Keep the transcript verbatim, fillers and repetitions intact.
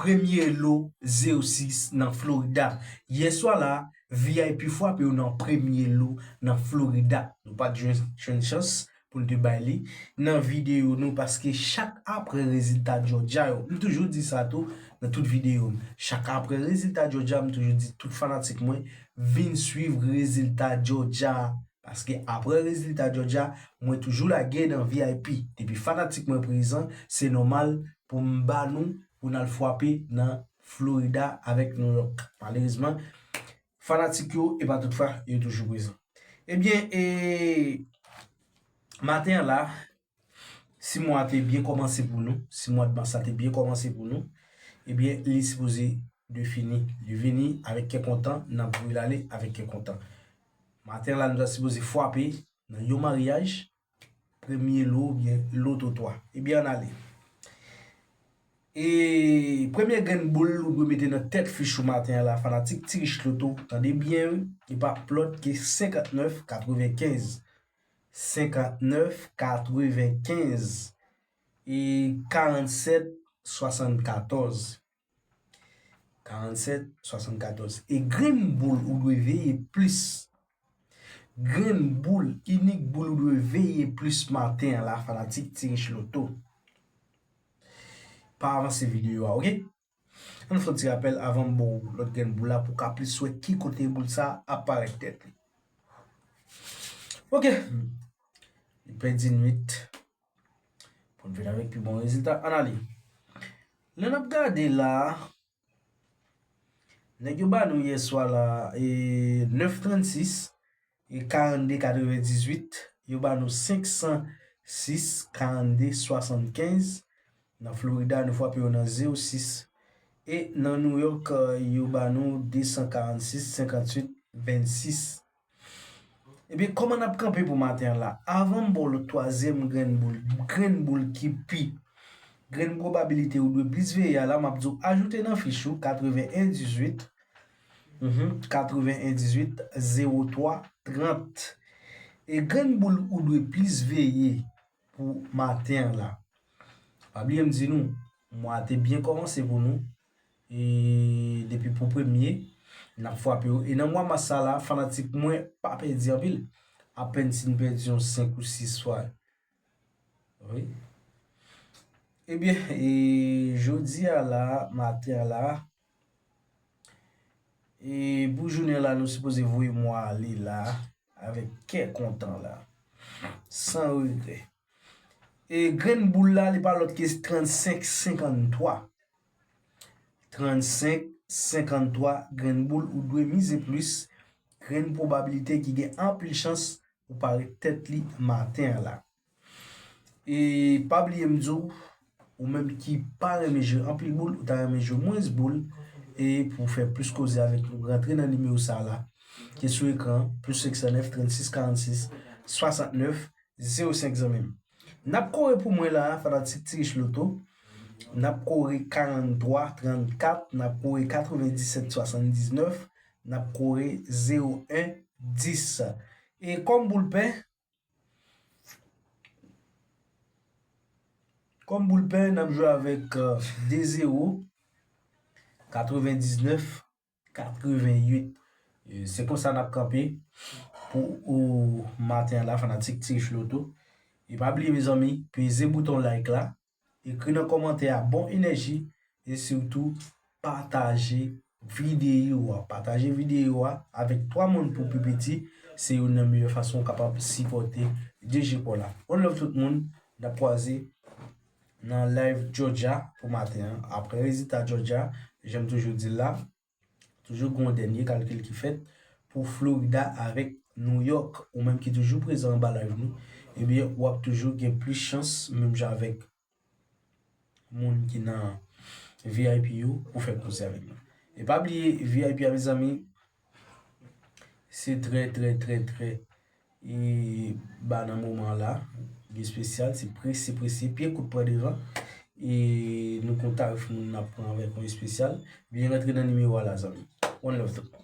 premye lo zewo sis nan Florida. Yèswa la, V I P fwape yo nan premye lo nan Florida. Nou pa t jwenn, jwenn chans pou n te bay li nan videyo nou, paske chak apre rezilta Georgia yo, m toujou di sa tou nan tout videyo m. Chak apre rezilta Georgia, m toujou di tout fanatik mwen vin swiv rezilta Georgia. Paske apre rezilta Georgia, mwen toujou lage nan V I P. Depi fanatik mwen prezan, se nòmal pou m ba nou, pou n al fwape nan Florida avèk New York. Malerezman, fanatik yo, e pa tout fwa, yo toujou prezan. Ebyen, e, maten an la, si mwa a te byen kòmanse pou nou, si mwa de mas la te byen kòmanse pou nou, ebyen, li sipoze de fini. Li vini avèk kè kontan, n ap voye l ale avèk kè kontan. Maten an la, nou ta sipoze fwape nan yon maryaj, premye lo oubyen loto twa. Ebyen, ann ale. E premye grenn boul ou dwe mete nan tèt fich ou maten an la, fanatik Ti Rich Loto, tande byen, wi, li pa p lòt ke senkantnèf katrevenkenz. Senkantnèf katrevenkenz e karannsèt swasannkatòz. Karannsèt swasannkatòz. E grenn boul ou dwe veye plis. Grenn boul, inik boul ou dwe veye plis maten an la, fanatik Ti Rich Loto. Pa avanse videyo a, oke? Ann fè yon ti rapèl avan m ba w lòt grenn boul la pou w ka plis wè ki kote boul sa a ap parèt tèt li. Oke. Li pèdi nwit. Pou n vin avèk pi bon rezilta, ann ale. Lè n ap gade la, nèg yo ba nou yèswa la, e, nèf trannsis e karannde katrevendizuit, yo ba nou senk san sis karannde swasannkenz. Nan Florida, nou fwape yo nan zewo sis. E nan New York, e, yo ba nou de san karannsis senkantuit vennsis. Ebyen, kòman n ap kanpe pou maten an la? Avan m ba w lòt twazyèm grenn boul, grenn boul ki pi, grenn pwobabilite ou dwe plis veye a la, m ap di w ajoute nan fich ou katreven en dizuit, mhm, katreven en dizuit, zewo twa, trant. E grenn boul ou dwe plis veye pou maten an la. Pa bliye m di nou, mwa a te byen kòmanse pou nou. E depi pou premye, n ap fwape yo. E nan mwa mas sa la, fanatik mwen pa pèdi anpil. Apèn si n pèdi yon senk ou sis fwa. Wi. Ebyen, e jodi a la, maten an la, e pou jounen an la, nou sipoze voye mwa ale la, avèk kè kontan la. San regrè. E grenn boul la, li pa lòt ke trannsenk senkanntwa. Trannsenk senkanntwa, grenn boul ou dwe mize plis, grenn pwobabilite ki gen anpil chans pou parèt tèt li maten an la. E pa bliye m di w, ou menm ki pa renmen jwe anpil boul, ou ta renmen jwe mwens boul, e pou fè plis koze avèk nou, rantre nan nimewo sa a la, ki sou ekran, plis senk san nèf, trannsis, karannsis, swasantnèf, zewo senk, zanmi m. N ap kore pou mwen la, fanatik Ti Rich Loto. N ap kore karannntwa trannkat, n ap kore katrevendisèt swasanndiznèf, n ap kore zewo en dis. E kòm boul pè, kòm boul pè, n ap jwe avèk, e, de zewo, katrevendiznèf, katrevenuit. E, se konsa n ap kanpe pou ou maten an la, fanatik Ti Rich Loto. E pa bliye, mezanmi, peze bouton like la, ekri nan kòmantè a bon enèji, e sitou pataje videyo a. Pataje videyo a avèk twa moun pou pi piti. Se youn nan meyè fason ou kapab sipòte D J Paul la. One love tout moun. N ap kwaze nan live Georgia pou maten an. Apre rezilta Georgia, jan m toujou di l la, toujou gen yon dènye kalkil ki fèt pou Florida avèk New York. Ou menm ki toujou prezan anba live nou, ebyen, w ap toujou gen plis chans, menm jan avèk moun ki nan V I P yo, pou fè koze avèk nou. E pa bliye, V I P a, mezanmi, se trè, trè, trè, trè, e, ba nan moman la, li espesyal, se prese, prese, pye kout pran devan. E nou gon tarif nou n ap pran avèk yon espesyal. Vin rantre nan nimewo a la, zanmi. One love tout moun.